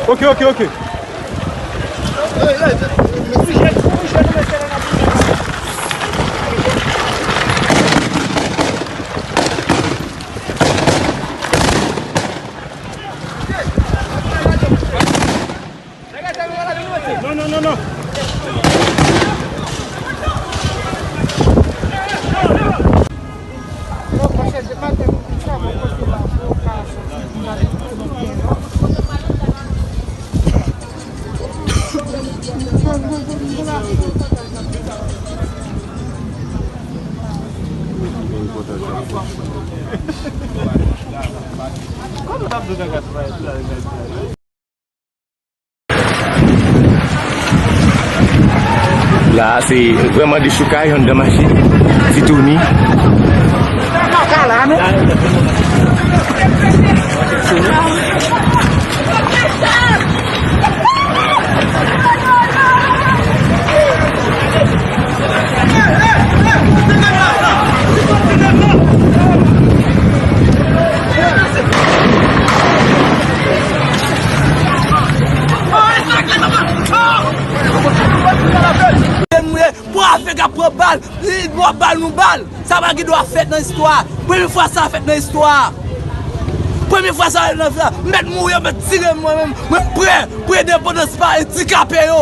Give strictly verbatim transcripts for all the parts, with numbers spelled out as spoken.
Ok, ok, ok. Non, non, non, non. La a se vrèman dechoukay anndan machin Ti Tony. Pou avèg ap pran bal, li bò bal nou bal. Sa pa gen dwa fèt nan istwa. Premye fwa sa fèt nan istwa. Premye fwa sa fèt nan istwa. M mèt mouri, yo mèt tire m mwen menm. Mwen prè pou endepandans pa andikape yo.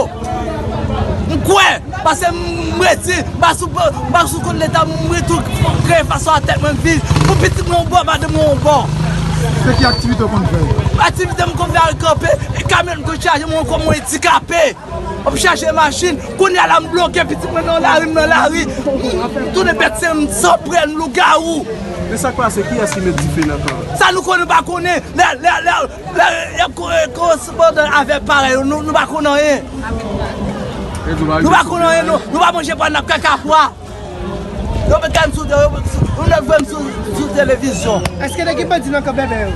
M kwè, paske m redi, m pa sou, m pa sou kont Leta, m redi kreye fason a tèt mwen viv. Pou pitit mwen yon bò, madanm mwen yon bò. Se ki aktivite w konn fè? Aktivite m konn fè al kanpe, e kamyonèt konn chaje mwen kòm yon andikape. W ap chache machin, kounye a la m bloke, pitit mwen nan lari, m nan lari. M tounen bèt, se m san prè, m lougawou. Men sa k pase, kiyès ki met dife nan kan an? Sa nou konnen, nou pa konnen. Lè, lè, lè, lè, y ap ko-, korespondan avè parèy yo, nou, nou pa konnen anyen. Nou pa konnen anyen, nou, nou pa manje pwa, n ap kaka pwa. Yo met kay m sou, yo, yo met vwè m sou, sou televizyon. Èske te gen bandi nan kan bèbè yo?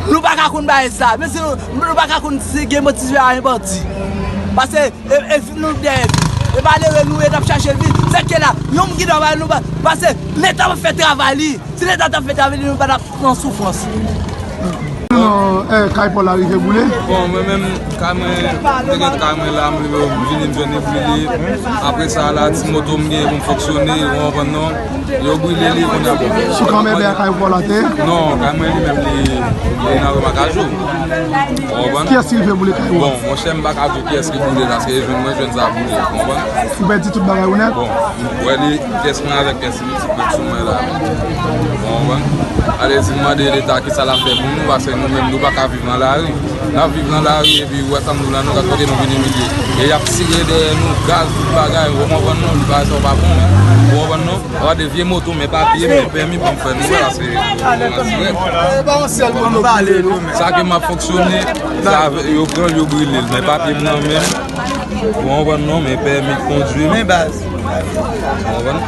Nou pa ka konn bagay sa. Men si nou, nou pa ka konn si gen bandi, si pa gen bandi. Paske, e, e, nou dèyè vi. E malere nou ye, n ap chache vi. Sèke la, yon moun ki travay nou pa, paske Leta pa fè travay li. Si Leta ta fè travay li, nou pa t ap nan soufrans. Non, eh, kay pa w la rive boule? Bon, mwen menm, kay mwen, te gen kay mwen la, m rive vini, m jwenn li brile. Apre sa la, ti moto m genyen pou m fonksyone, ou konprann non? Yo brile li, kounye a bon. Sou kanmè bè a kay pa w la te? Non, kay mwen li menm, li, li nan Remakajou. Ou konprann? Kiyès ki rive boule kay ou a? Bon, monchè, m pa ka di w kiyès ki boule l, paske e jwenn mwen, jwenn sa boule, ou konprann? Ou pèdi tout bagay ou nèt? Bon, m wè li, pyès mwen avèk pyès li, ti pèt sou mwen la. Ou konprann? Ale di m mande Leta kisa l ap fè pou nou, paske nou menm, nou pa ka viv nan lari. N ap viv nan lari, epi ou wè sa m di w la, nou gad kote nou vin imilye. E y ap tire dèyè nou, gaz, tout bagay, ou konprann non, li pa, sa pa bon, ou konprann non? Gade vye moto, men papye, men pèmi pou m fè nou wè, paske nou nan dirèk. Sa ke m ap fonksyone, sa, yo pran l, yo brile l, men papye m nan men m. Ou konprann non, men pèmi kondwi m. Men baz. Ou konprann?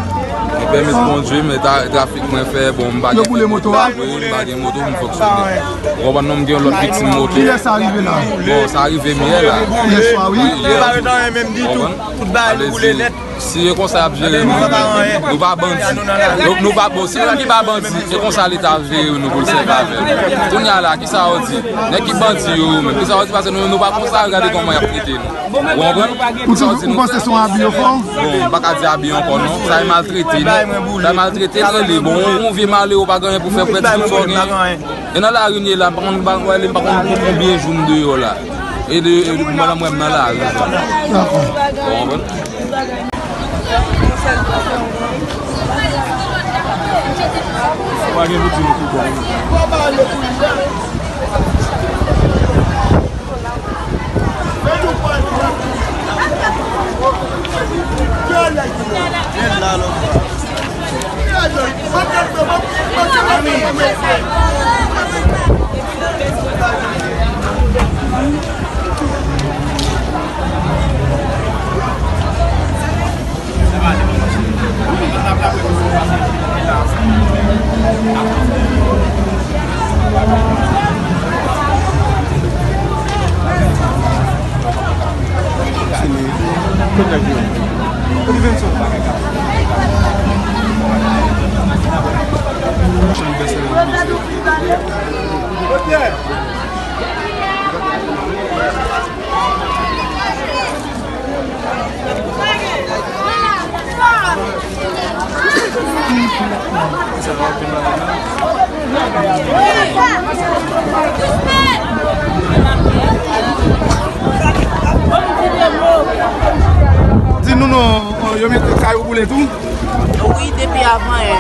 Men pèmi kondwi m, men tra-, trafik mwen fè, bon, m pa gen moto. Yo boule moto a? Wi, m pa gen moto pou m fonksyone. Ou konprann non, m gen yon lòt viktim moto. Kilè sa rive la? Bon, sa rive m yè la. Yè swa, wi. Wi, yè. Yo pa ret anyen menm ditou. Ou konprann? Tout bagay nou boule nèt. Si e konsa y ap jere nou, nou pa bandi. Nou, nou pa, bon, si nou menm ki pa bandi, e konsa Leta ap jere nou pou l sèvi avè nou. Kounye a la, kisa yo di? Nèg ki bandi yo, yo menm, kisa yo di? Paske nou, nou pa konsa, gade kòman y ap trete nou. Ou konprann? Ou panse se yon abi yo fè w? Bon, m pa ka di abi ankò non. Sa e maltrete nou. Sa e maltrete l rele. Bon, yon, yon vye malere ou pa gen anyen pou fè, ou pèdi tout sa w genyen. E nan lari n ye la, m pa konn, m pa konn konbyen jou m deyò la. E de, e de, m pa nan mwen, m nan lari. Dakò. Ou konprann? Ou pa gen pou di nou ki bon. Di nou non, yo mete kay ou boule tou? Wi, depi avan yè.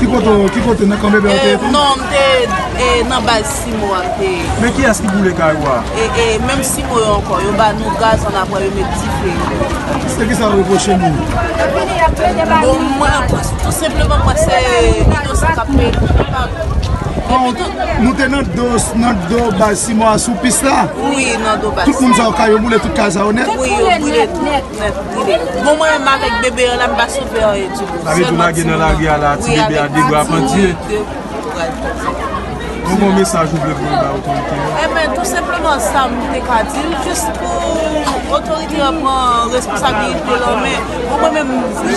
Ki kote, ki kote, nan kan bebe ou te ye tou? Non, m te e, nan baz Simo a m te ye. Men kiyès ki boule kay ou a? E, e, menm Simo yo ankò, yo ba nou gaz, annapre yo met dife. Se kisa yo repwoche nou? Bon, mwen, tou senpleman, mwen se inosan k ap peye pou koupab. Bon, nou te nan do, nan do baz Simo a sou pis la? Wi, nan do baz. Tout moun sa yo kay yo boule, tout kay sa yo nèt? Wi, yo boule tout nèt, boule. Bon, mwen menm avèk bebe an la, m pa sove anyen ditou. Sa vle di w lage nan lari a la, ti bebe a de bra pandye. Wi, avèk ti de bra pandye. Bon, bon mesaj ou vle voye bay otorite yo? Enben, tou senpleman sa m te ka di l, jis pou otorite yo pran responsabilite l an men. Bon, mwen menm,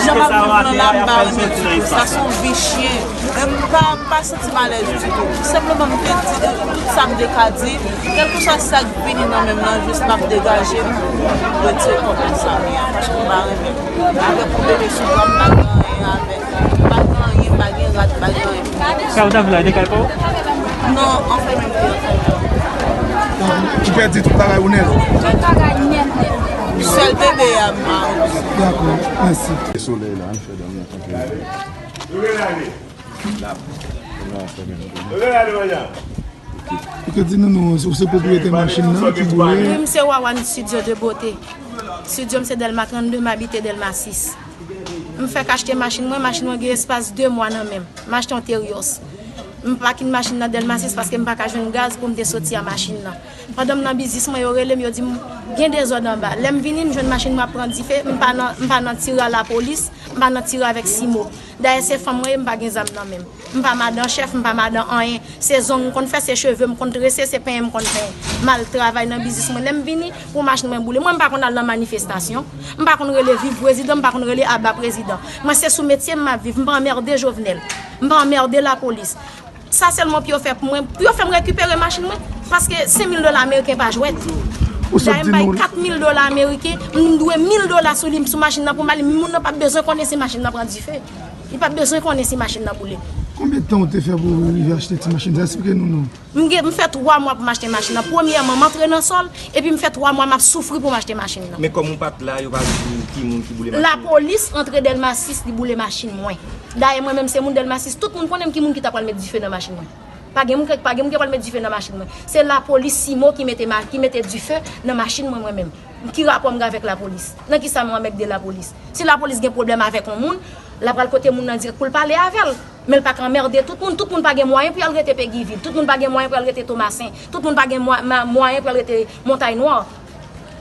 jan m ap viv lan la, m pa renmen ditou. Sa se yon vi chen. E m pa, m pa santi m alèz ditou. Tou senpleman, m te di, tout sa m te ka di, kèlkeswa sa k vini nan men m nan, jis m ap degaje m, retire kò m nan sa m ye a, paske m pa renmen. Avèk yon bebe sou bra, m pa gen anyen avèk. M pa gen anyen, m pa gen rad, m pa gen anyen. Sa ou ta vle a, de kay pa w? Non, anfen, m te anfen. Ou pèdi tout bagay ou nèt? Tout bagay nèt, nèt, nèt. Sèl bebe a m mare. Dakò, mèsi. Solèy la, ann fè dan mwen tanke. Ok, di nou, nou, ou se pwopriyetè machin nan ki boule? Wi, m se Wawan Studio de Beauté. Studio m se Dèlma trannde, m abite Dèlma sis. M fèk achte machin mwen, machin mwen gen espas de mwa nan men m. M achte yon Terios. M pakin machin nan Dèlma sis paske m pa ka jwenn gaz pou m te soti a machin nan. Pandan m nan biznis mwen, yo rele m, yo di m gen dezòd anba. Lè m vini, m jwenn machin mwen ap pran dife, m pa nan, m pa nan tire a lapolis, m pa nan tire avèk Simo. Dayè se fanm mwen ye, m pa gen zam nan men m. M pa madan chèf, m pa madan anyen. Se zong m konn fè, se cheve m konn trese, se penyen m konn penyen. M al travay nan biznis mwen. Lè m vini, pou machin mwen boule. Mwen, m pa konn al nan manifestasyon. M pa konn rele viv prezidan, m pa konn rele aba prezidan. Mwen, se sou metye m m ap viv. M pa anmède Jovenel. M pa anmède lapolis. Sa sèlman pou yo fè pou mwen, pou yo fè m rekipere machin mwen, paske senk mil dola ameriken pa jwèt. Dayè m bay kat mil dola ameriken, m dwe mil dola sou li, sou machin nan pou m ale, moun nan p ap bezwen konnen si machin nan pran dife. Li p ap bezwen konnen si machin nan boule. Konbyen tan ou te fè pou w rive achte ti machin sa? Eksplike nou non. M gen, m fè twa mwa pou m achte machin nan. Premyèman, m antre nan sòl, epi m fè twa mwa m ap soufri pou m achte machin nan. Men kòm ou pa t la, yo pa di w ki moun ki boule machin nan? Lapolis antre Dèlma sis, li boule machin mwen. Dayè, mwen menm, se moun Dèlma sis, tout moun konnen m ki moun ki ta pral met dife nan machin mwen. Pa gen moun ki, pa gen moun ki pral met dife nan machin mwen. Se lapolis Simo ki mete ma-, ki mete dife nan machin mwen, mwen menm. Ki rapò m gen avèk lapolis? Nan ki sa m anmède lapolis? Si lapolis gen pwoblèm avèk yon moun, l ap pral kote moun nan dirèk pou l pale avè l. Men l pa ka anmède tout moun. Tout moun pa gen mwayen pou y al rete Pegivid. Tout moun pa gen mwayen pou y al rete Tomasen. Tout moun pa gen mwa-, ma-, mwayen pou y al rete Montay Nwa.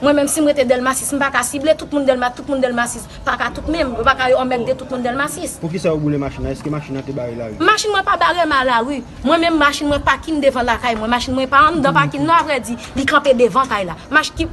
Mwen menm, si m rete Dèlma sis, m pa ka sible tout moun Dèlma, tout moun Dèlma sis. Pa ka tout menm. Yo pa ka yo anmède tout moun Dèlma sis. Poukisa yo boule machin nan? Èske machin nan te bare lari? Machin mwen pa bare m a lari. Mwen menm, machin mwen pakin devan lakay mwen. Machin mwen pa anndan pakin non, avrèdi. Li kanpe devan kay la. Mach-, ki,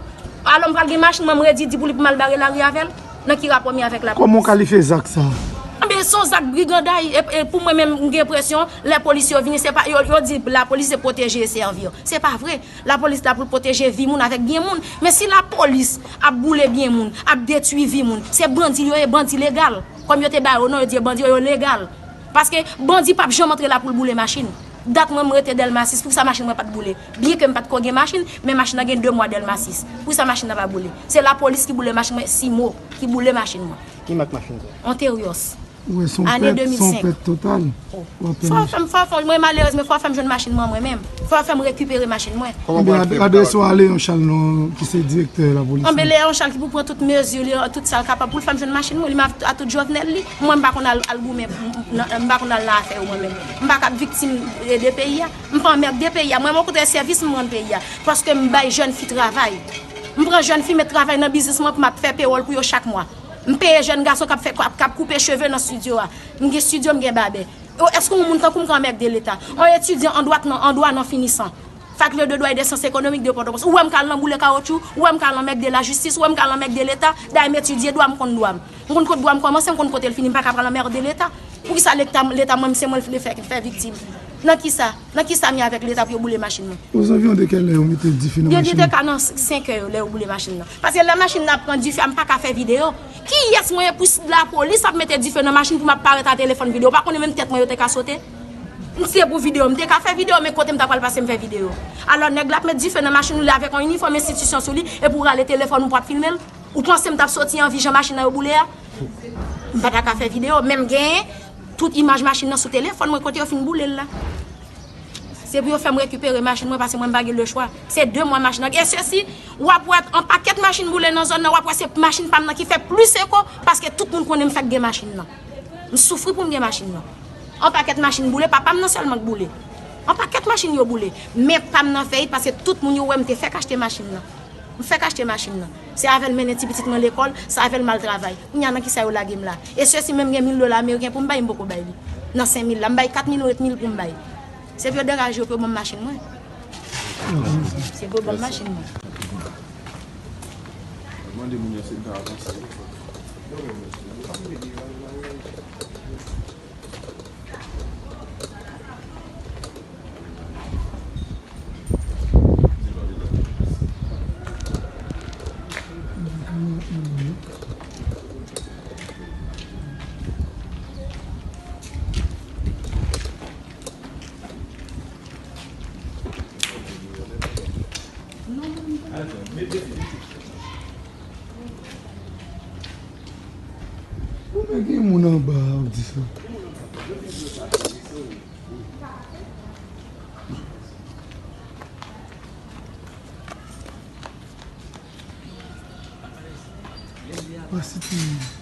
alò m pral gen machin mwen, m redi di pou li pou m al bare lari avè l? Nan ki rapò m ye avèk lapolis? Kòman w kalifye zak sa a? Anben, se yon zak briganday. E, e pou mwen menm, m gen enpresyon, lè polis yo vini, se pa, yo, yo di lapolis se pwoteje e sèvi. Se pa vre. Lapolis la pou l pwoteje vi moun avèk byen moun. Men si lapolis ap boule byen moun, ap detwi vi moun, se bandi yo ye, bandi legal. Kòm yo te ba yo non, yo di yo bandi yo, yo legal. Paske bandi p ap janm antre la pou l boule machin. Dat mwen m rete Dèlma sis, poukisa machin mwen pa t boule? Byen ke m pa t ko gen machin, men machin nan gen de mwa Dèlma sis. Poukisa machin nan pa boule? Se lapolis ki boule machin mwen, Simo ki boule machin mwen. Ki mak machin sa? Onterios. Ou wè, se yon pèt, se yon pèt total. Fò w fè m, fò w fè m, mwen malerèz, men fò w fè m jwenn machin mwen, mwen menm. Fò w fè m rekipere machin mwen. Kòman w pral fè? Adrese w a Leon Charles non, ki se direktè lapolis. Anben, Leon Charles ki pou pran tout mezi li, tout sa l kapab pou l fè m jwenn machin mwen, li m a, a tout Jovenel li. Mwen, m pa konn al, al goumen, m, m, nan, m pa konn al nan afè yo mwen menm. M pa ka viktim de, de peyi a. M pa anmède peyi a. Mwen, okontrè, sèvis m rann peyi a. Paske m bay jèn fi travay. M pran jèn fi, met travay nan biznis mwen pou m ap fè pewòl pou yo chak mwa. M peye jèn gason k ap fè, k ap, k ap koupe cheve nan estidyo a. M gen estidyo, m gen babè. Yo, èske yon moun tankou m ka anmède Leta? Yon etidyan an dwa nan, an dwa nan finisan. Faculté de Droit et des Sciences Économiques de Pòtoprens. Ou wè m ka al nan boule kawotchou, ou wè m ka al anmède lajistis, ou wè m ka al anmède Leta. Dayè m etidye dwa, m konn dwa m. M konn kote dwa m kòmanse, m konn kote l fini, m pa ka pral anmède Leta. Poukisa Leta, Leta mwen, se mwen l vle fè, fè viktim? Nan kisa? Nan kisa m ye avèk Leta pou yo boule machin mwen? Aux environs de quelle heure yo mete dife nan machin nan? Gen te ka nan senkè yo lè yo boule machin nan. Paske lè machin nan ap pran dife a, m pa ka fè videyo. Kiyès mwen ye pou s-, lapolis ap mete dife nan machin pou m ap parèt a telefòn videyo? Ou pa konnen menm tèt mwen yo te ka sote? M se pou videyo, m te ka fè videyo, men kote m ta pral pase m fè videyo? Alò, nèg la ap met dife nan machin ou, li avèk yon inifòm enstitisyon sou li, epi ou rale telefòn ou pou ap filme l? Ou panse m t ap soti anvi jan machin nan yo boule a? M pa ta ka fè videyo, men m genyen tout imaj machin nan sou telefòn mwen kote yo fin boule l la. Se pou yo fè m rekipere machin mwen, paske mwen m pa gen lechwa. Se de mwa machin nan. E sesi, w ap wè yon pakèt machin boule nan zòn nan, w ap wè se machin pa m nan ki fè plis eko, paske tout moun konnen m fèk gen machin nan. M soufri pou m gen machin nan. Yon pakèt machin boule, pa pa m nan sèlman k boule. Yon pakèt machin yo boule. Men pa m nan fè it, paske tout moun yo wè m te fèk achte machin nan. M fèk achte machin nan. Se avè l mennen ti pitit mwen lekòl, se avè l m al travay. Kounye a nan kisa yo lage m la? E sesi menm gen mil dola ameriken pou m bay, m poko bay li. Nan senk mil la, m bay kat mil ou et mil pou m bay. Se pou yo degaje yo pou yo ban m machin mwen. Se pou yo ban m machin mwen. Mande moun yo si m ka avanse. Ou men gen moun anba a, ou di sa. Pase ti moun.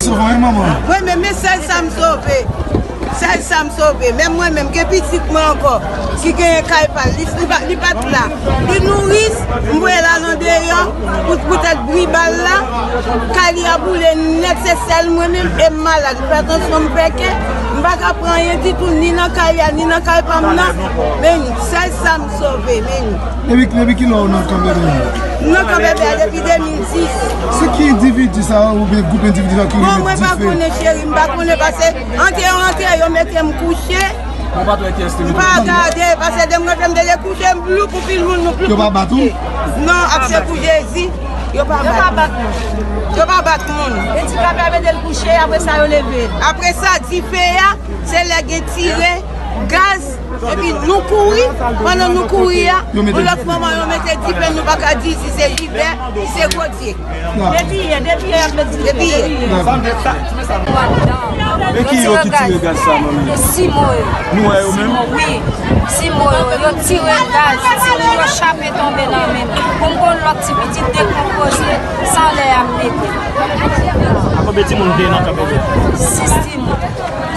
Sove, manman. Mwen menm, men sèl sa m sove. Sèl sa m sove. Menm mwen menm, gen pitit mwen ankò ki genyen kay pa l. Li, li pa, li pa t la. Li nouris, m voye l al andeyò pou, poutèt bri bal la. Kay li a boule nèt, se sèl mwen menm e m malad. M fè tansyon, m fè kè. M pa ka pran anyen ditou, ni nan kay la, ni nan kay pa m nan. Men sèl sa m sove, men. Depi, depi kilè w nan kanpe deja? M nan kanpe deja depi de mil dis. Se ki endividi sa yo oubyen gwoup endividi sa yo ki remèt dife? Bon, mwen pa konnen, cheri, m pa konnen, paske antre yo antre, yo mete m kouche. Ou pa t wè kiyès te mete w kouche? M pa gade, paske depi m rantre, m te dekouche, m pli pou pil moun, nou pli pou kouche. Yo pa bat ou? Non, ak se pou Jezi, yo pa bat. Yo pa bat moun. Yo pa bat moun. Endikapè a mete l kouche, apre sa, yo leve l. Apre sa, dife a, se lè gen tire, Gaz, epi nou kouri, pandan nou kouri a, yon lòt moman yo mete dife, nou pa ka di si se Jilbè, si se Grodye. Depi yè, depi yè y ap met dife. Depi yè. Men ki yo ki tire gaz sa, manmi? Se Simo yo. Nou wè yo menm? Simo, wi. Simo yo, yo tire gaz, timoun yo chape tonbe nan men m. Pou m konn lòt ti pitit dekonpoze, san lè y ap mete. A konbyen timoun ki te nan kanpe? Sis timoun.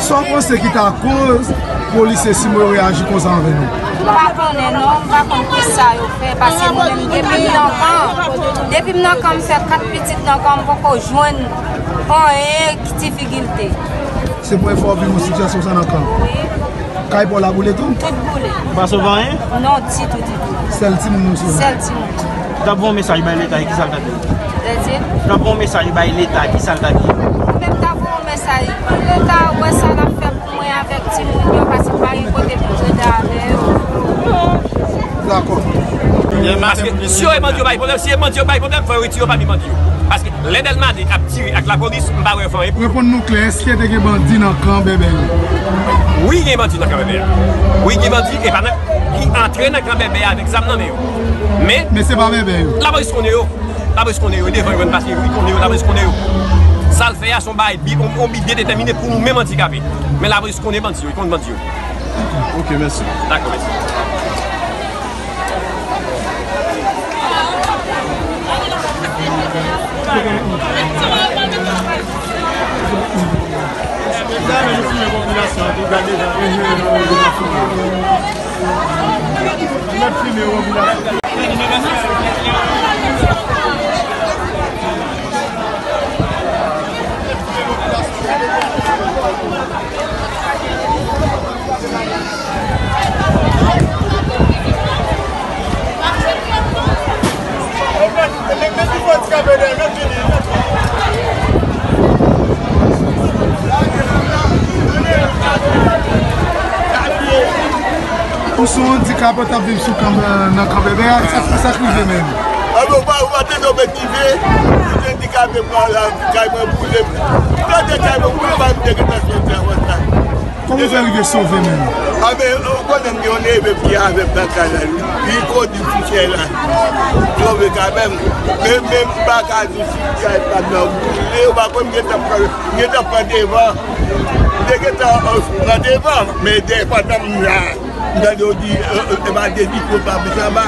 Sa w panse ki ta koz polisye Simo yo reyaji konsa anvè nou? M pa konnen non, m pa konn kisa yo fè, paske mwen menm depi m nan kan, depi m nan kan m fè kat pitit nan kan m poko jwenn anyen ki difikilte. Se premye fwa w viv yon sitiyasyon sa nan kan? Wi. Kay pa w la boule tou? Tout boule. Ou pa sove anyen? Non, ditou, ditou. Sèl timoun nou sove? Sèl timoun. Ou t ap voye yon mesaj bay Leta, e kisa l ta di? Lè di? Ou t ap voye yon mesaj bay Leta, kisa l ta di? Mwen menm ta voye yon mesaj pou Leta wè sa l ap fè pou mwen avèk timoun yo, paske m pa gen kote pou m rete avè yo. Dakò. Paske si yo e bandi yo bay pwoblèm, si e bandi yo bay pwoblèm, fò yo retire yo pami bandi yo. Paske lè Delma de ap tire ak lapolis, m pa wè yo fè anyen pou yo. Reponn nou klè, èske te gen bandi nan kan Bèbè yo? Wi, gen bandi nan kan Bèbè a. Wi, gen bandi, e pa nan, ki antre nan kan Bèbè a avèk zam nan men yo. Men, men se pa Bèbè yo. Lapolis konnen yo. Lapolis konnen yo, devan yo, paske li konnen yo, lapolis konnen yo. Sa l fè a, se yon bagay bi-, yon, yon bi byen detèmine pou nou menm andikape. Men lapolis konnen bandi yo, li konn bandi yo. Ok, mèsi. Dakò, mèsi. Ou se yon andikape, w t ap viv sou kan, nan kan Bèbè a, sa, sa k rive menm? Alò, ou pa, ou pa tande yon bèt rive, ou te andikape, pran la, kay mwen boule. Tande kay mwen boule, pa m te gentan soti avan sa. Kòman w fè rive sove menm? A, men, ou konnen m gen yon neve ki avè m nan kay la, li, li kondi m sou chèz la. Sove kanmenm. Men, men m pa ka di si kay pa m nan boule, ou pa konn m gentan pran, m gentan pran devan. M te gentan, euh, pran devan, men dèyè pandan m la. M tande yo di, e, e, e pa de di kote pa plis anba.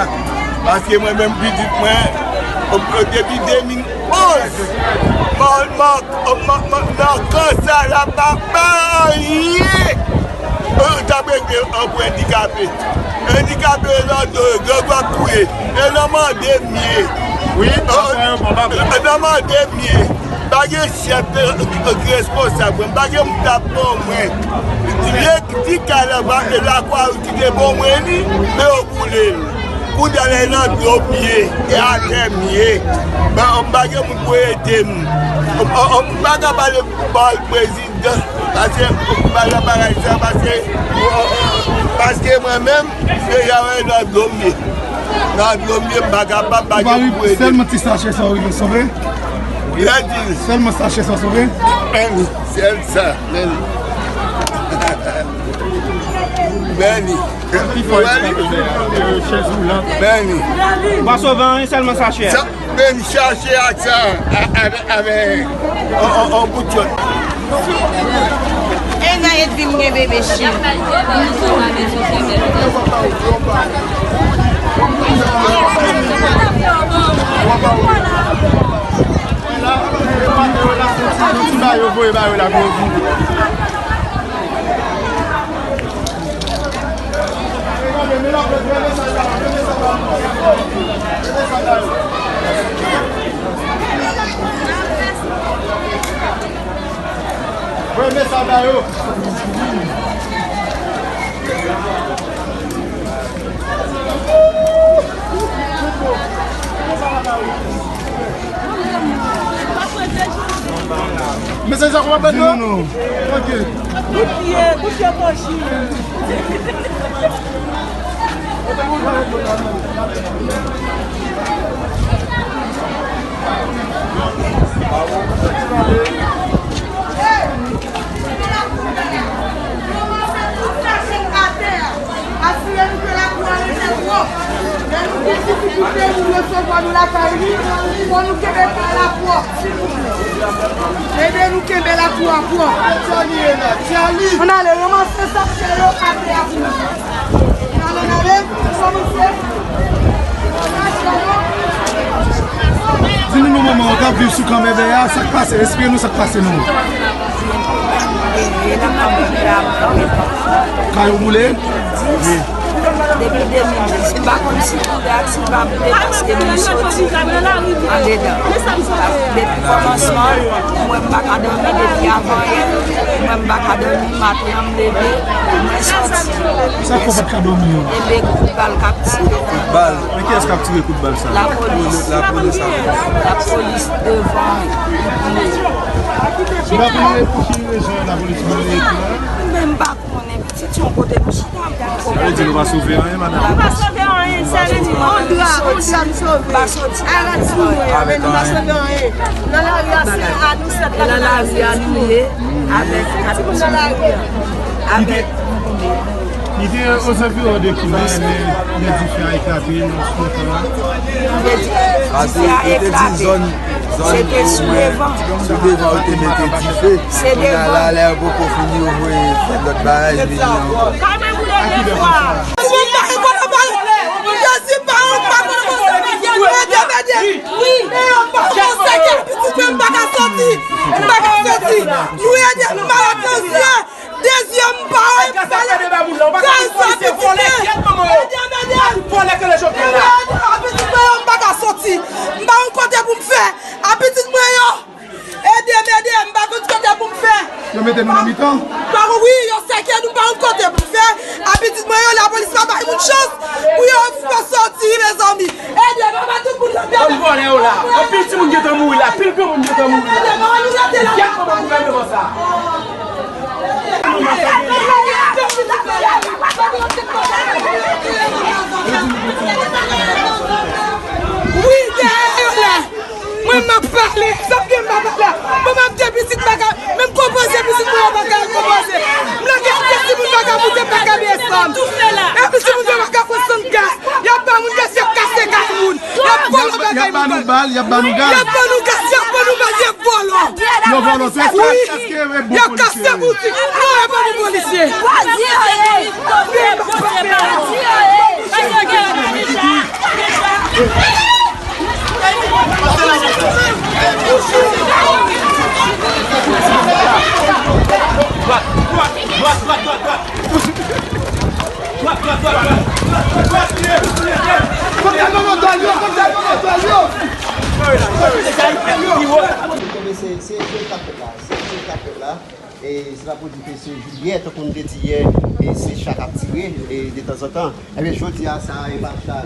Paske mwen menm pitit mwen, e, e, depi de mil onz, m, m, m, m, nan kan sa la pa bay anyen. E, t ap regle an pou andikape. Andikape nan do yo, grangou ap touye. E nan mande m ye. Wi, e, e, nan mande m ye. Pa gen chèf, e, e, ki responsab mwen. Pa gen moun k ap ban mwen. Vye ti kay la, e lakwa ki te bon mwen li, men yo boule l. Kounye a la, e nan dlo m ye, e atè m ye. Ban, m pa gen moun pou ede m. M, m, m pa ka pale ba prezidan, paske m pa nan bagay sa, paske, paske mwen menm, deja wè nan dlo m ye. Nan dlo m ye, m pa kapab, m pa gen moun pou ede m. Sèlman ti sachè sa w rive sove? Lè di. Sèlman sachè sa w sove? Sèl sa. Meni. Meni. Meni. Ou pa sove anyen, sèlman sachè a. Sa, meni, sachè ak sa, a, avè, avè, on, on, on bout chòt. E nan Edvin gen bebe chen. Ti ba yo voye ba yo la pou yo vini. Voye mesaj ba yo. Mesye sa kòman fè non? Ok. Kout pye, kout pye pochi. Lè nou gen difikilte, nou resevwa nou lakay li, fò nou kenbe kay la pwòp, silvouplè. Ede nou kenbe lakou a pwòp. Ann ale, ranmase sachè yo atè a pou nou. Ann ale, ann ale, ranmase. Di nou, nou manman, w k ap viv sou kanbèbè a, sa k pase? Esplike nou sa k pase, non. Kay ou boule? Depi de mil dis, m pa konn si boule ak si l pa boule, paske mwen soti andedan. Depi kòmansman, mwen m pa ka dòmi depi avanyè, mwen m pa ka dòmi, maten an m leve, mwen soti. Sa fè w pa t ka dòmi an? Ebyen, kout bal k ap tire. Kout bal? Men kiyès k ap tire kout bal sa? Lapolis. Lapolis, lapolis. Lapolis devan. Ou pa konnen pou ki rezon lapolis voye kout bal? Mwen m pa konnen. Pitit yon kote pou chita, m pa konprann. Sa vle di nou pa sove anyen, madanm? Nou pa sove anyen, sa vle di nou pa sove. On dra, on dra m sove. Avèk timoun mwen yo, men nou pa sove anyen. Nan lari a, se a nou sèt la, nan lari a nou ye, avèk kat timoun nan lari a. Avèk. Li te, li te ozanviwon de kilè lè, lè dife a eklate nan sou tan an? Dife a eklate. Se te sou devan. Sou devan yo te mete dife. Kounye a la, lè yo poko fini, yo voye fè lòt bagay, vini ankò. Kay mwen boule de fwa. Jezi pa yon pa konn konsa. Ede m, ede m. Wi. Ede m, pa konn konsa, pitit mwen, m pa ka soti. M pa ka soti. Nou ede m, malad nan zye. De zye m pa wè, m pale. Gras a pitit mwen. Ede m, ede m. Ede m, pitit mwen yo, m pa ka soti. M pa yon kote pou m fè. A pitit mwen yo. Ede m, ede m, m pa konn kote pou m fè. Yo mete nou nan mitan? Pa, wi, yo sèke nou, pa yon kote pou m fè. A pitit mwen yo, lapolis pa bay moun chans pou yo fè soti, mezanmi. Ede m, papa, tout moun nan. Bann vòlè yo la. Anpil timoun gentan mouri la, pil granmoun gentan mouri la. Ede m, nou rete la. Gad kòman gouvènman sa. Wi, dèyè yo la. Mwen m ap pale, sa m gen m pa pale. Mwen m ap gen pitit m pa ka, menm konpoze pitit mwen yo pa ka konpoze. M nan gen pitit moun pa ka moute, pa ka desann. E pitit moun yo pa ka pran sant gaz. Y ap ba moun gaz, y ap kase gaz moun. Y ap vòlò bagay moun. Y ap ba nou bal, y ap ba nou gaz. Y ap ba nou gaz, y ap ba nou bal, y ap vòlò. Yo vòlò, se sa, èske e bon polisye yo ye? Y ap kase boutik. Non, e pa bon polisye. Bandi yo ye. Bandi yo ye. Se, se, se sa k fèt la. Se, se sa k fèt la. E se pa pou di ke se Jilyè, tankou nou te di yè, e se cha k ap tire, e detanzantan. Ebyen, jodi a, sa e pa cha.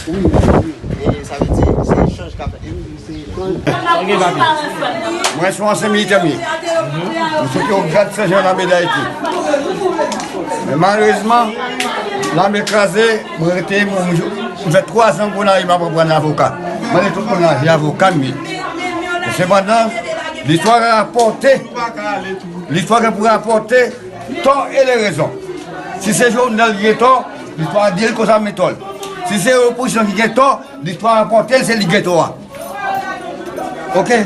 Wi, wi. E sa vle di, se echanj k ap fèt. E wi, se echanj. Mwen se yon ansyen militè m ye. M soti yon grad Sen Jan Lame Dayiti. Men malerezman, lame kraze, mwen rete, mwen, mwen fè twa zan Gonayiv m ap aprann avoka. Mwen rete tout moun la, se avoka m ye. Sepandan, listwa rapòte, listwa gen pou rapòte tò e lè rezon. Si se Jovenel ki gen tò, listwa di l konsa men tò l. Si se opozisyon ki gen tò, listwa rapòte l se li gen tò a. Oke?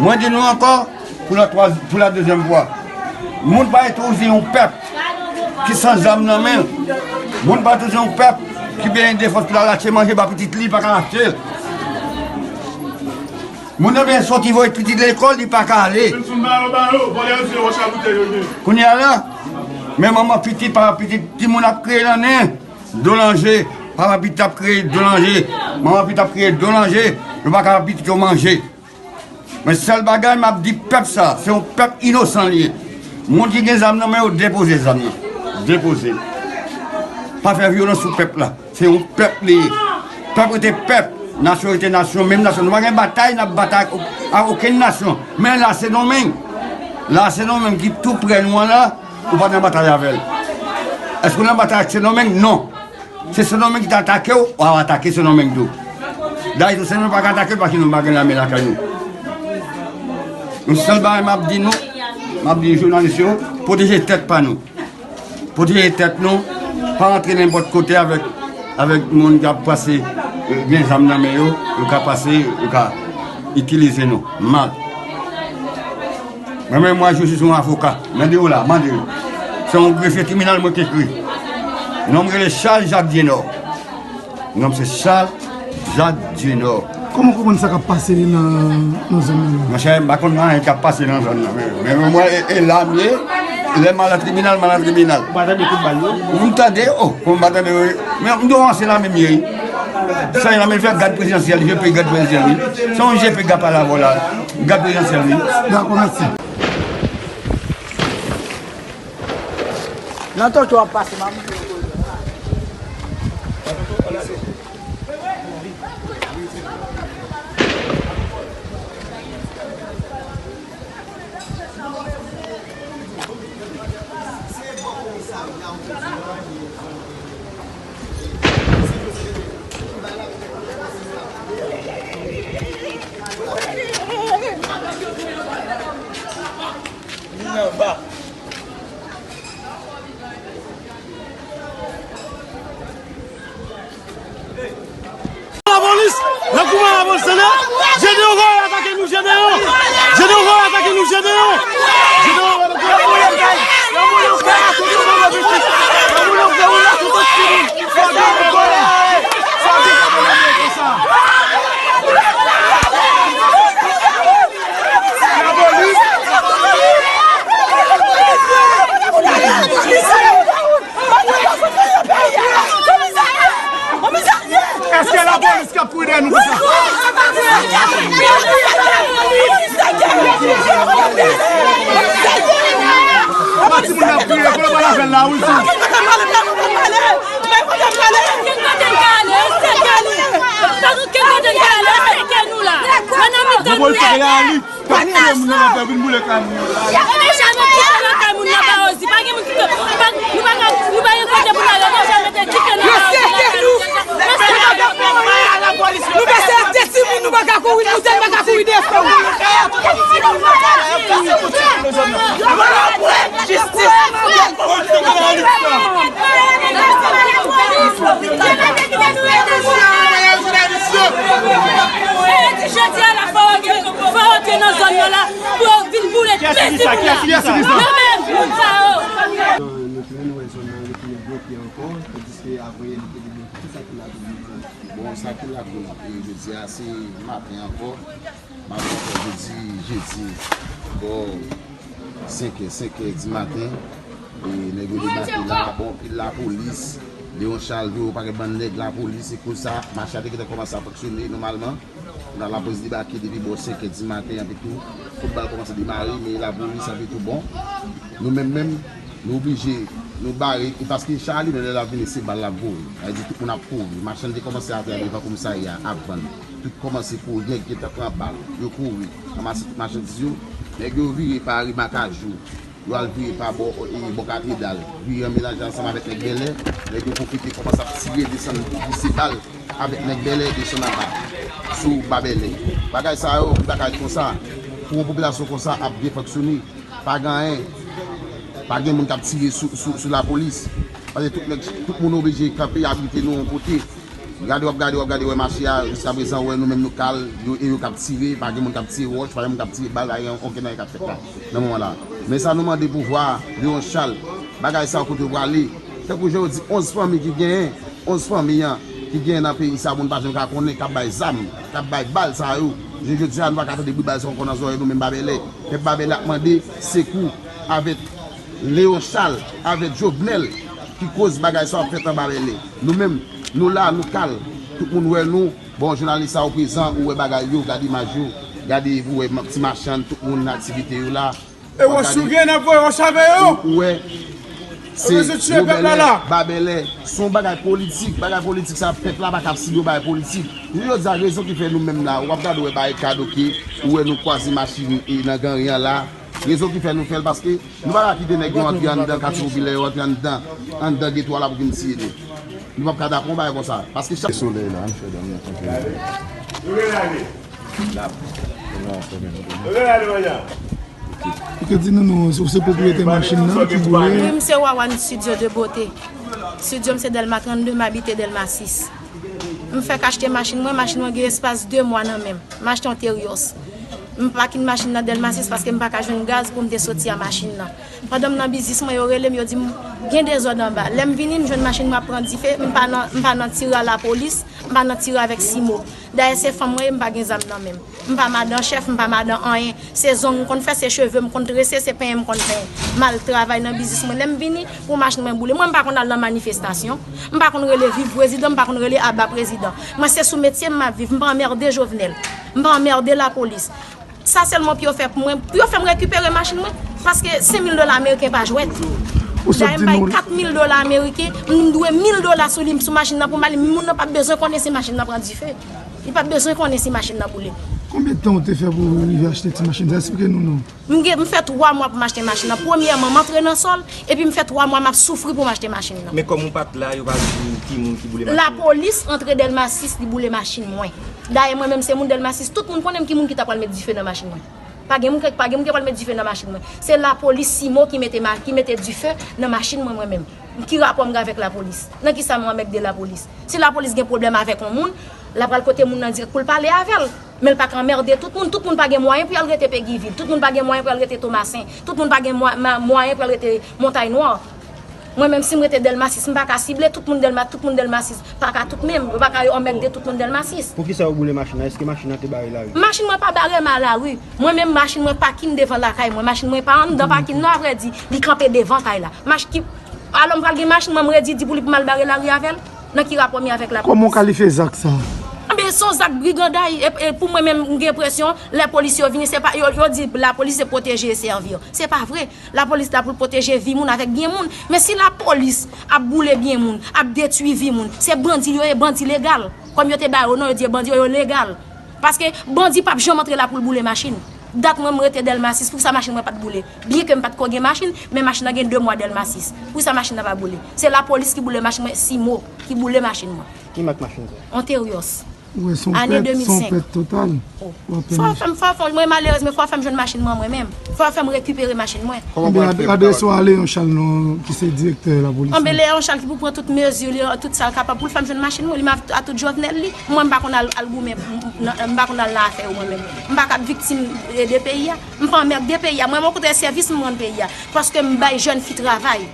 Mwen di nou ankò, pou la twa-, pou la dezyèm fwa. Moun pa entwouzi yon pèp ki san zam nan men l. Moun pa entwouzi yon pèp ki benyen defans pou l al achte manje ba pitit li, li pa ka achte l. Moun nan benyen soti voye pitit lekòl, li pa ka ale. Kounye a la, men manman pitit, papa pitit, timoun ap kriye nan nen. Dolanje, papa pitit ap kriye dolanje, manman pitit ap kriye dolanje, yo pa ka ba pitit yo manje. Men sèl bagay m ap di pèp sa, se yon pèp inosan li ye. Moun ki gen zam nan men yo, depoze zam nan. Depoze. Pa fè vyolans sou pèp la. Se yon pèp li ye. Pèp rete pèp, nasyon rete nasyon, menm nasyon. Nou pa gen batay n ap batay ak, ak okenn nasyon. Men la se Sendomeng. La se Sendomeng ki tou prè nou an la, ou pa nan batay avè l. Èske ou nan batay ak Sendomeng? Non. Se Sendomeng ki te atake w, w ap atake Sendomeng tou. Dayè tou, Sendomeng pa ka atake l paske nou pa gen lame lakay nou. Yon sèl bagay m ap di nou, m ap di jounalis yo, pwoteje tèt pa nou. Pwoteje tèt nou, pa antre nenpòt kote avèk, avèk moun k ap pase, eh, gen zam nan men yo, yo ka pase, yo ka itilize nou mal. Mwen menm, mwen jis yon avoka. Mande yo la, mande yo. Se yon grefye tribinal mwen ki ekri. Non m rele Charles Jacques Dienor. Non m se Charles Jacques Dienor. Kòman w konprann sa k ap pase nan, nan zòn nan? Monchè, m pa konn anyen k ap pase nan zòn nan. Men, men, men mwen, e, e la m ye. Lè m al nan tribinal, m al nan tribinal. Ou pa tande kout bal yo? M tande, oh, kon m pa tande, wi. Men m dwe ranse la menm ye, wi. Sa yon la men fè gad prezidansyèl, jepe gad prezidansyèl, wi. Se yon jepe gad pa la vò la. Gad prezidansyèl, wi. Dakò, mèsi. Nan tòtò ap pase, m ap montre w kote. Lapolis, nan kouman lapolis la, Gedeon Roy atake nou, Gedeon! Gedeon Roy atake nou, Gedeon! Gedeon Roy atake nou, Gedeon! Èske lapolis k ap kouri dèyè nou konsa? Pati moun ap kriye, kote w pral avè l la, wi, sou. Gen kote n ka ale, yo seke li. Pa gen kote n ka ale, yo seke nou la. Mwen nan mitan nou ye. K ap touye moun nan, l ap fè vin boule kay moun yo. Yo pa janm kite lakay moun nan ba ozi. Pa gen moun ki te, pa, nou pa ka, nou pa gen kote pou n ale, yo pa janm te kite nou ba ozi lakay nou. Yo seke nou. Nou pase ak de timoun, nou pa ka kouri, nou pa ka kouri defann. Jistis. Jodi a la, fò yo te, fò yo te nan zòn nan la, pou yo vin boule tout timoun nan. Yo menm, moun sa yo. Nou tounen, nou wè zòn nan rete bloke ankò, tandiske apre li te debloke tout sa ki la vin. Bon, sa ki la vin, e, jodi a, se maten ankò. M ap fè jodi, jedi, bò senkè, senkè di maten, e, nèg yo debake la, bon, anpil lapolis, Leon Charles voye yon pakèt bann nèg lapolis, se koz sa, mache a te gentan kòmanse ap fonksyone nòmalman. Kounye a lapolis debake depi bò senkè di maten an, epi tou, kout bal kòmanse demare, men lapolis, epi tou, bon, nou menm menm, nou oblije, nou bare, e paske chak li menm lè l ap vini, se bal l ap voye. Sa vle di tout moun ap kouri. Machann te kòmanse atè a devan komisarya ap vann. Tout kòmanse kouri, nèg gentan pran bal. Yo kouri, ranmase tout machandiz yo. Nèg yo vire pa ri Makajou. Yo al vire pa bò, e, bò katedral. Vire an melanje ansanm avèk nèg Bèlè. Nèg yo pwofite kòmanse ap tire, desann, vise bal avèk nèg Bèlè, desann anba. Sou Babèlè. Bagay sa yo, bagay konsa. Pou yon popilasyon konsa ap byen fonksyone. Pa gen anyen. Pa gen moun k ap tire sou, sou, sou lapolis. Paske tout nèg, tout moun oblije kanpe, abrite nou yon kote. Gade, w ap gade, w ap gade, wè mache a, jiskaprezan, wè nou menm nou kal, yo, e yo k ap tire, pa gen moun k ap tire wòch, pa gen moun k ap tire bal, pa gen okenn anyen k ap fèt la, nan moman la. Men sa nou mande pouvwa a, Leon Charles, bagay sa yo kote yo prale, tankou jan yo di, onz fanmi ki genyen, onz fanmi an, ki genyen nan peyi sa, moun pa janm ka konnen, k ap bay zam, k ap bay bal sa yo. Jounen jodi a, nou pa ka tande bri bal sa ankò nan zòrèy nou menm Babèlè. Pèp Babèlè ap mande sekou avèk Leon Charles, avèk Jovenel, ki koz bagay sa yo ap fèt anba Babèlè. Nou menm, nou la, nou kal. Tout moun wè nou. Bon, jounalis sa yo prezan, ou wè bagay yo, gade imaj yo. Gade, ou wè ma-, ti machann, tout moun nan aktivite yo la. E wòch yo gen, n ap voye wòch avè yo. Ou, ou wè, se yo mèt la. Babèlè, se yon bagay politik. Bagay politik sa, pèp la pa ka ap sibi yon bagay politik. Jodi a, rezon ki fè nou menm la, w ap gade, ou wè bagay kadoke, ou wè nou kwaze machin e nan Ganryen an la. Rezon ki fè nou fè l, paske nou pa ka kite nèg yo antre anndan katye popilè yo, antre anndan, anndan geto a la pou vin tiye nou. Nou p ap ka dakò yon bagay konsa. Paske chak solèy la, ann fè dòmi an tanke. Yo gen ale. N ap, n ap fè menm. Yo gen ale, manjan. Ok, di nou, nou, ou se pwopriyetè machin nan ki boule? Wi, m se Wawan Studio de Beauté. Studio m se Dèlma trannde, m abite Dèlma sis. M fèk achte machin mwen, machin mwen gen espas de mwa nan men m. M achte yon Terios. M pakin machin nan Dèlma sis paske m pa ka jwenn gaz pou m te soti a machin nan. Pandan m nan biznis mwen, yo rele m, yo di m gen dezòd anba. Lè m vini, m jwenn machin mwen ap pran dife, m pa nan, m pa nan tire a lapolis, m pa nan tire avèk simo. Dayè se fanm mwen ye, m pa gen zam nan men m. M pa madan chèf, m pa madan anyen. Se zong m konn fè, se cheve m konn trese, se penyen m konn penyen. M al travay nan biznis mwen. Lè m vini, pou machin mwen boule. Mwen, m pa konn al nan manifestasyon. M pa konn rele viv prezidan, m pa konn rele aba prezidan. Mwen, se sou metye m m ap viv. M pa anmède Jovenel. M pa anmède lapolis. Sa sèlman pou yo fè pou mwen, pou yo fè m rekipere machin mwen, paske senk mil dola ameriken pa jwèt. Dayè m bay kat mil dola ameriken, m dwe mil dola sou li, sou machin nan pou m ale, moun nan p ap bezwen konnen si machin nan pran dife. Li p ap bezwen konnen si machin nan boule. Konbyen tan ou te fè pou rive achte ti machin sa? Eksplike nou non. M gen, m fè twa mwa pou m achte machin nan. Premyèman, m antre nan sòl, epi m fè twa mwa m ap soufri pou m achte machin nan. Men kòm ou pa t la, yo pa di ki moun ki boule machin nan? Lapolis antre Dèlma sis, li boule machin mwen. Dayè mwen menm se moun Dèlma sis, tout moun konnen m ki moun ki ta pral met dife nan machin mwen. Pa gen moun ki, pa gen moun ki pral met dife nan machin mwen. Se lapolis simo ki mete, ki mete dife nan machin mwen, mwen menm. Ki rapò m gen avèk lapolis? Nan kisa m anmède lapolis? Si lapolis gen pwoblèm avèk yon moun, l ap pral kote moun nan dirèk pou l pale avè l. Men l pa ka anmède tout moun. Tout moun pa gen mwayen pou y al rete Peguy Ville. Tout moun pa gen mwayen pou y al rete Tomasen. Tout moun pa gen mwa- ma- mwayen pou y al rete Montay Nwa. Mwen menm si m rete Dèlma sis, m pa ka sible tout moun Dèlma, tout moun Dèlma sis. Pa ka tout menm. Yo pa ka yo anmède tout moun Dèlma sis. Poukisa yo boule machin nan? Èske machin nan te bare lari? Machin mwen pa bare m a lari. Mwen menm machin mwen pakin devan lakay mwen. Machin mwen pa anndan pakin non, avrèdi. Li kanpe devan kay la. Mach- ki- Alò m pral gen machin mwen, m redi di pou li pou m al bare lari avè l? Nan ki rapò m ye avèk lapolis? Kòman w kalifye zak sa? Anben, se yon zak briganday. E, e pou mwen menm, m gen enpresyon, lè polis yo vini, se pa, yo, yo di lapolis se pwoteje e sèvi. Se pa vre. Lapolis la pou l pwoteje vi moun avèk byen moun. Men si lapolis ap boule byen moun, ap detwi vi moun, se bandi yo ye, bandi legal. Kòm yo te ba yo non, yo di yo bandi yo, yo legal. Paske bandi p ap janm antre la pou l boule machin. Dat mwen m rete Dèlma sis, poukisa machin mwen pa t boule? Byen ke m pa t ko gen machin, men machin nan gen de mwa Dèlma sis. Poukisa machin nan pa boule? Se lapolis ki boule machin mwen, simo ki boule machin mwen. Ki mak machin sa? Yon Terios. Ane de mil senk. Ou wè se yon pèt, se yon pèt total. Fò w fè m, fò w fè m, mwen malerèz, men fò w fè m jwenn machin mwen mwen menm. Fò w fè m rekipere machin mwen. Anben, adrese w a Leon Charles non, ki se direktè lapolis. Anben, Leon Charles ki pou pran tout mezi li, tout sa l kapab pou l fè m jwenn machin mwen, li m a tout Jovenel li. Mwen m pa konn al, al goumen, m pa konn al nan afè yo mwen menm. M pa ka viktim de peyi a. M pa anmède peyi a. Mwen, okontrè, sèvis m rann peyi a. Paske m bay jèn fi travay.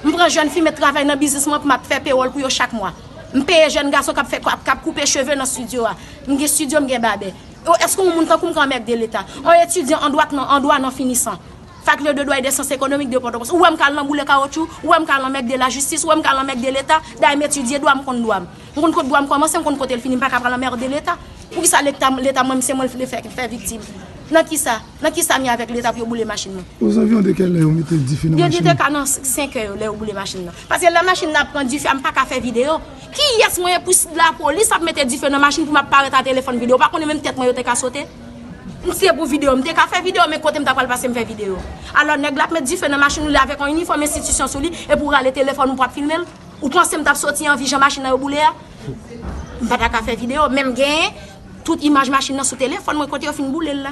M pran jèn fi, met travay nan biznis mwen pou m ap fè pewòl pou yo chak mwa. M peye jèn gason k ap fè, k ap, k ap koupe cheve nan estidyo a. M gen estidyo, m gen babè. Èske yon moun tankou m ka anmède Leta? Yon etidyan an dwa nan, an dwa nan finisan. Faculté de Droit et des Sciences Économiques de Pòtoprens. Ou wè m ka al nan boule kawotchou, ou wè m ka al anmède lajistis, ou wè m ka al anmède Leta. Dayè m etidye dwa, m konn dwa m. M konn kot dwa m kòmanse, m konn kote l fini, m pa ka pral anmède Leta. Poukisa Leta, Leta mwen, se mwen l vle fè, fè viktim? Nan kisa? Nan kisa m ye avèk Leta pou yo boule machin mwen? Aux environs de quelle heure yo mete dife nan machin nan? Yo di te ka nan senk è lè yo boule machin nan. Paske lè machin nan ap pran dife a, m pa ka fè videyo. Kiyès mwen ye pou lapolis ap mete dife nan machin pou m ap parèt a telefòn videyo? Ou pa konnen menm tèt mwen yo te ka sote? M se pou videyo, m te ka fè videyo, men kote m ta pral pase m fè videyo? Alò, nèg la ap met dife nan machin ou, li avèk yon inifòm enstitisyon sou li, epi w rale telefòn ou pou w ap filme l? Ou panse m t ap soti anvi jan machin nan yo boule a? M pa ta ka fè videyo, men m genyen tout imaj machin nan sou telefòn mwen kote yo fin boule l la.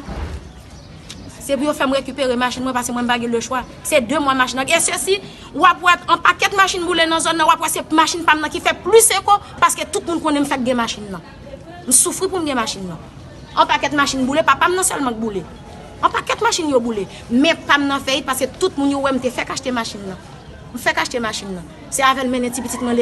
Se pou yo fè m rekipere machin mwen, paske mwen m pa gen lechwa. Se de mwa machin nan. E sesi, w ap wè yon pakèt machin boule nan zòn nan, w ap wè se machin pa m nan ki fè plis eko, paske tout moun konnen m fèk gen machin nan. M soufri pou m gen machin nan. Yon pakèt machin boule, pa pa m nan sèlman k boule. Yon pakèt machin yo boule. Men pa m nan fèyit, paske tout moun yo wè m te fèk achte machin nan. M fèk achte machin nan. Se avè l mennen ti pitit mwen